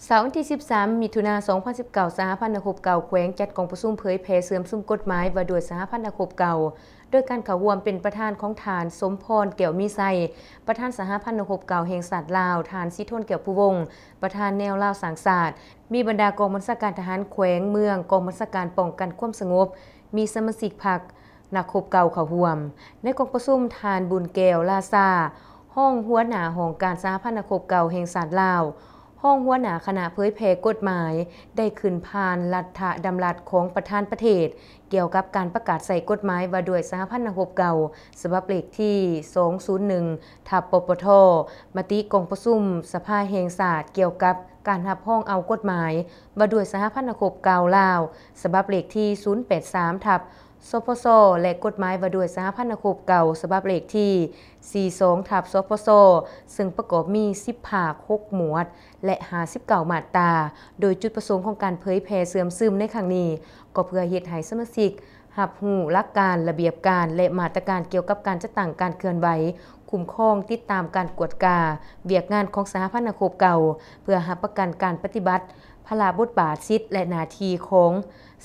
ເຊົ້າວັນທີສິບສາມ ມິຖຸນາ ສອງພັນສິບເກົ້າ ສະຫະພັນນັກຮົບເກົ່າແຂວງ ຈັດກອງປະຊຸມເຜີຍແຜ່ເຊື່ອມຊຶມກົດໝາຍວ່າດ້ວຍສະຫະພັນນັກຮົບເກົ່າ ໂດຍການເຂົ້າຮ່ວມເປັນປະທານຂອງທ່ານ ສົມພອນ ແກ້ວມີໄຊ ປະທານສະຫະພັນນັກຮົບເກົ່າແຫ່ງຊາດລາວ, ທ່ານ ສີທົນ ແກ້ວພູວົງ ປະທານແນວລາວສ້າງຊາດ, ມີບັນດາກອງບັນຊາການທະຫານແຂວງ, ເມືອງ, ກອງບັນຊາການປ້ອງກັນຄວາມສະຫງົບ, ມີສະມາຊິກພັກ, ນັກຮົບເກົ່າເຂົ້າຮ່ວມ. ໃນກອງປະຊຸມ, ທ່ານ ບຸນແກ້ວ ລາຊາ ຮອງຫົວໜ້າຫ້ອງການສະຫະພັນນັກຮົບເກົ່າແຫ່ງຊາດລາວ, ຮອງຫົວໜ້າຄະນະເຜີຍແຜ່ກົດໝາຍ ໄດ້ຂຶ້ນຜ່ານລັດຖະດຳລັດຂອງປະທານປະເທດ ກ່ຽວກັບການປະກາດໃຊ້ກົດໝາຍວ່າດ້ວຍສະຫະພັນນັກຮົບເກົ່າ ສະບັບເລກທີສອງສູນໜຶ່ງ ທັບ ປປທ, ມະຕິກອງປະຊຸມສະພາແຫ່ງຊາດກ່ຽວກັບການຮັບຮອງເອົາກົດໝາຍວ່າດ້ວຍສະຫະພັນນັກຮົບເກົ່າລາວ ສະບັບເລກທີສູນແປດສາມ ທັບ ສພຊ ແລະ ກົດໝາຍວ່າດ້ວຍສະຫະພັນນັກຮົບເກົ່າ ສະບັບເລກທີສີ່ສອງ ທັບ ສພຊ ເຊິ່ງປະກອບມີສິບພາກ, ຫົກໝວດ ແລະ ຫ້າສິບເກົ້າມາດຕາ, ໂດຍຈຸດປະສົງຂອງການເຜີຍແຜ່ເຊື່ອມຊຶມໃນຄັ້ງນີ້ ກໍເພື່ອເຮັດໃຫ້ສະມາຊິກຮັບຮູ້ຫຼັກການ, ລະບຽບການ ແລະ ມາດຕະການກ່ຽວກັບການຈັດຕັ້ງການເຄື່ອນໄຫວ, ຄຸ້ມຄອງ, ຕິດຕາມການກວດກາວຽກງານຂອງສະຫະພັນນັກຮົບເກົ່າ ເພື່ອຮັບປະກັນການປະຕິບັດພາລະບົດບາດ, ສິດ ແລະ ໜ້າທີ່ຂອງ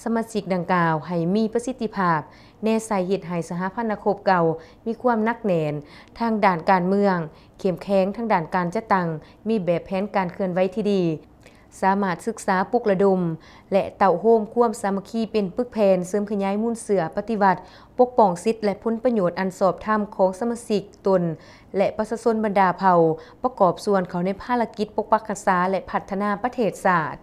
ສະມາຊິກດັ່ງກ່າວໃຫ້ມີປະສິດທິພາບ, ແນໃສ່ເຮັດໃຫ້ສະຫະພັນນັກຮົບເກົ່າມີຄວາມໜັກແໜ້ນທາງດ້ານການເມືອງ, ເຂັ້ມແຂງທາງດ້ານການຈັດຕັ້ງ, ມີແບບແຜນການເຄື່ອນໄຫວທີ່ດີ, ສາມາດສຶກສາ, ປຸກລະດົມ ແລະ ເຕົ້າໂຮມຄວາມສາມັກຄີເປັນປຶກແຜ່ນ, ເສີມຂະຫຍາຍມູນເຊື້ອປະຕິວັດ, ປົກປ້ອງສິດ ແລະ ຜົນປະໂຫຍດອັນຊອບທຳຂອງສະມາຊິກຕົນ ແລະ ປະຊາຊົນບັນດາເຜົ່າ, ປະກອບສ່ວນເຂົ້າໃນພາລະກິດປົກປັກຮັກສາ ແລະ ພັດທະນາປະເທດຊາດ.